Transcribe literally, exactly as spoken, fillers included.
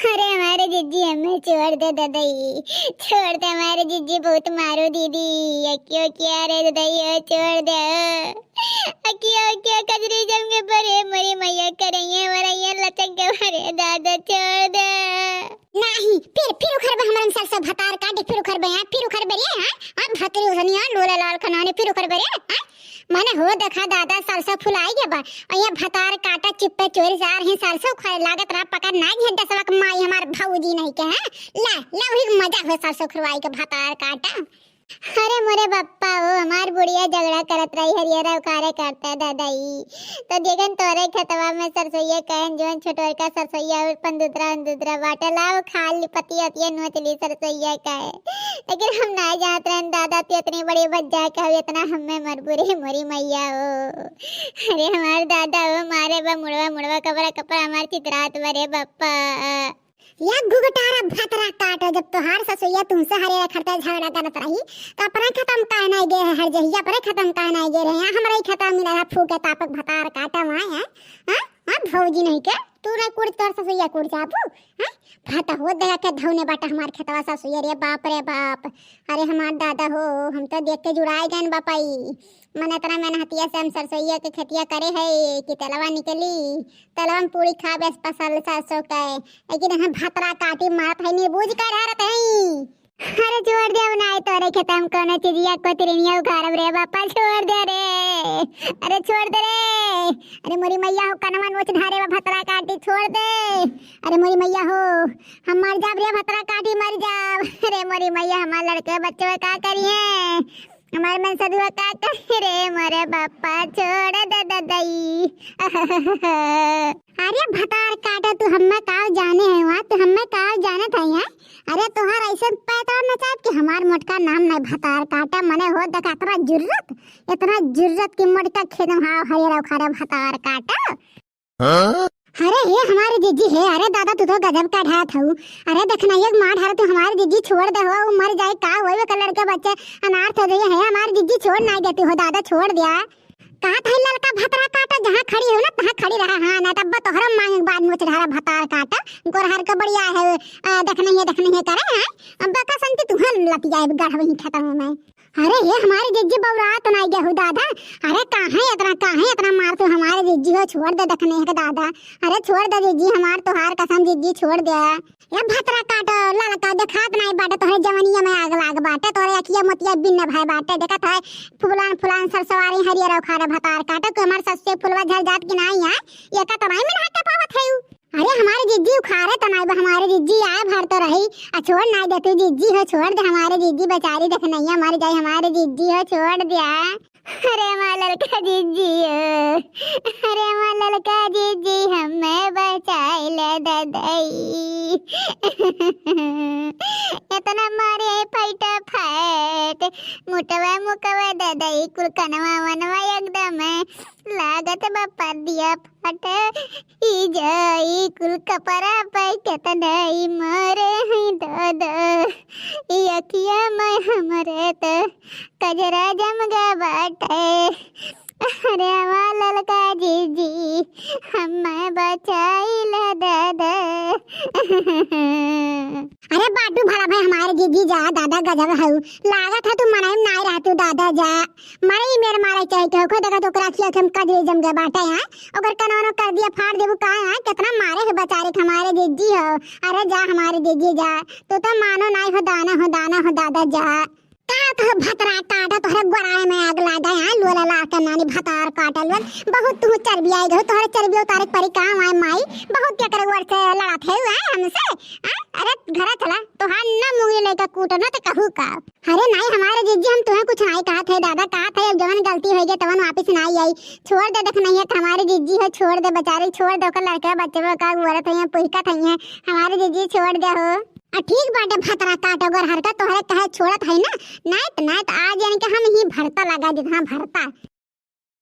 अरे हमारे जिज्जी हमें छोड़ दे ददई, छोड़ दे हमारे जिज्जी, बहुत मारो दीदी। अकियो किया रे ददई, ओ छोड़ दे। अकियो किया कजरी जम के परे, मोरी मैया करैया वरैया लचक के मरे दादा, छोड़ दे। नाही, फिर, फिर उखरबे हमरन सरसों भतार काटे, फिर उखरबे, हाँ, फिर उखरबे रे, हाँ, हाँ, भतरी उसनी, हाँ, लोला लाल खनाने, फिर उखरबे रे, हाँ। मने हो देखा दादा, सरसों फुलाई गे बा, और ये भतार काटा चुप्पे चोरी से आ रही सरसों खाए, लागत रहा पकड़ ना घे दसवा के माई हमार भौजी नहीं के, हाँ। ला, ला, वही मजा हुए सरसों खुरवाई के भतार काटा। अरे मोरे बप्पा, वो हमार बुढ़िया झगड़ा करत रही, हरियरा उखारे करते ददई। तो देखन तोरे खेतवा में सरसोईया कहन, जोन छोटोरका सरसोईया और पंदुदरा उंदुदरा बाटे, लाओ खा ली पतिया उतिया नोच ली सरसोईया कहे। लेकिन हम ना जानत रहन दादा, तू इतनी बड़ी बज्जा कहो, इतना हमें मरबू रे मोरी मैया हो। अरे हमार दादा हो मारे बा मुड़वा मुड़वा, कपड़ा कपड़ा हमार चितरात बा रे बप्पा। या घुघटारा भतरा काटो, जब तोहार ससुइया तुमसे हरे खरते झगड़ा करत रही, तो अपने खतम काहे नाई गे है हर जहिया, अपने खतम काहे नाई गे रहे हैं, हमरा ही खतम मिला है फूके तापक भतार काटा वहाँ है, हाँ? हाँ, भौजी नहीं के, तू नहीं कुड़ तोर ससुइया कुड़ जाबू, हाँ? भत हो दया के धौने बाटा हमार खेतवा ससुइया रे बाप रे बाप। अरे हमार दादा हो, हम तो देख के जुड़ाए गए बापाई। मन इतना मेहनतिया से हम सरसोईया के खेतिया करे है कि तेलवा निकली, तेलवा में पूरी खाबे फसल सरसों के। लेकिन हम भतरा काटी मारत है, नहीं बूझ कर रहत है। अरे छोड़ दे, अब नाई तोरे खेत हम कोनो चीजिया कोतरिनिया उखाड़ब रे बापा, छोड़ दे रे। अरे छोड़ दे रे। अरे मोरी मैया हो, कनवा नोच धारे बा भतरा काटी, छोड़ दे। अरे मोरी मैया हो, हम मर जाब रे भतरा काटी, मर जाब। अरे मोरी मैया, हमार लड़के बच्चे का करिए? हमार मन सदुआ का कहे रे मोरे बापा, छोड़ दे ददई। अरे भतार काटा, तू हम्मे का जाने है वहाँ, तू हम्मे का जानत है यहाँ? अरे तोहार ऐसे पैर नचाब कि हमार मोटका नाम नहीं भतार काटा, मने हो देखा इतना जुर्रत, इतना जुर्रत कि मोटका खेदम हाव हरियर उखाड़ा भतार काटा। हाँ? अरे हे हमारे जिज्जी हे, अरे दादा तू तो गजब का ढात हऊ। अरे देखना एक मार ढार तू हमारे जिज्जी छोड़ दे हो, उ मर जाए का होए ओकर लड़के बच्चे अनाथ हो जाइए, हे हमारे जिज्जी छोड़ नाई देती हो दादा, छोड़ दिया। कहा था ललका भतरा काटा, जहाँ खड़ी हो ना तहाँ खड़ी रहा, हाँ ना तब तोहरा मांग बाद नोच ढारा भतार काटा, गोरहर के बढ़िया है, आ, देखना ही है, देखना ही है करे, हाँ? अब बका संती तुहर लतिया गढ़ वहीं खत्म में। अरे हे हमारे जिज्जी बौरात नाई गेहू दादा, अरे काहे इतना, काहे इतना मार तू हमारे जिज्जी हो, छोड़ दे देखने के दादा, अरे छोड़ दे जिज्जी हमार, तोहार कसम जिज्जी छोड़ दे। ये भतरा काटो, ललका देखात नाई बाटे, तोहरे जवनिया में आग लाग बाटे, तोहरे अखिया मोतिया बिन्न भय बाटे, देखत है फुलान फुलान सरसवारी हरियर उखारे भतार काटो, कि हमार सस्ते फुलवा झर जात कि नाई है, ये का तो नाई मिला के पावत है। अरे हमारे जिज्जी उखारे त नाई बा, हमारे जिज्जी आए भर तो रही, आ छोड़ नाई दे तू जिज्जी हो, छोड़ दे हमारे जिज्जी बेचारी, देख नैया मर जाई, हमारे जिज्जी हो, छोड़ दिया। अरे हमार ललका जिज्जी हो, अरे हमार ललका जिज्जी हमें बचाई ले ददई। इतना मारे फैटा फैट, मुटवा मुकवा ददई, कुल कनवा वनवा एकदम लागत बा पर्दिया फट। ई जाई कुल कपड़ा पे केतना ई मारे हैं दादा। ई अखिया में हमरे त कजरा जम गा बाटे। अरे हमार ललका जिज्जी, हमें बचाई ले दादा। अरे बाटू भला भाई हमारे जिज्जी जा दादा गजब हऊ। लागत है तू मनई में नाई रहतू दादा जा। मरे ही मेर मारे चाहे के हो, देखा तो ओकरा अखिया के हम कजरी जम गए बाटे हैं। ओकर कनवनो कर दिया फाड़ देबू का है, कितना मारे है बेचारे के हमारे जिज्जी हो। अरे जा हमारे जिज्जी जा, तू तो मानो नाई हो दाना हो, दाना हो दादा जा। का तो भतरा काटा तोहरे गोराए में आग लागे है, लोला ला के नानी भतार काटल बन। बहुत तू चर्बी आई गयो, तोहरे चर्बी उतारे के परी काम आए माई, बहुत एकरे ऊपर से लड़त है हुआ है हमसे। आ? अरे घरा चला, तोहार ना मुंगी लेके कूटो ना तो कहू का। अरे नाई हमारे जिज्जी, हम तुम्हें कुछ नाई कहा थे दादा, कहा थे अब जवन गलती हो गई तवन वापस नाई आई। छोड़ दे, देख नहीं है हमारे जिज्जी हो, छोड़ दे बेचारे, छोड़ दे ओकर लड़का बच्चे का गोरत है, पुहकत है, हमारे जिज्जी छोड़ दे हो। आ ठीक बाटे भतरा काटो, अगर हरकत तोहरे कहे छोड़त है ना, नाई त, नाई त आज यानी कि हम ही भरता लगा देत, हाँ भरता।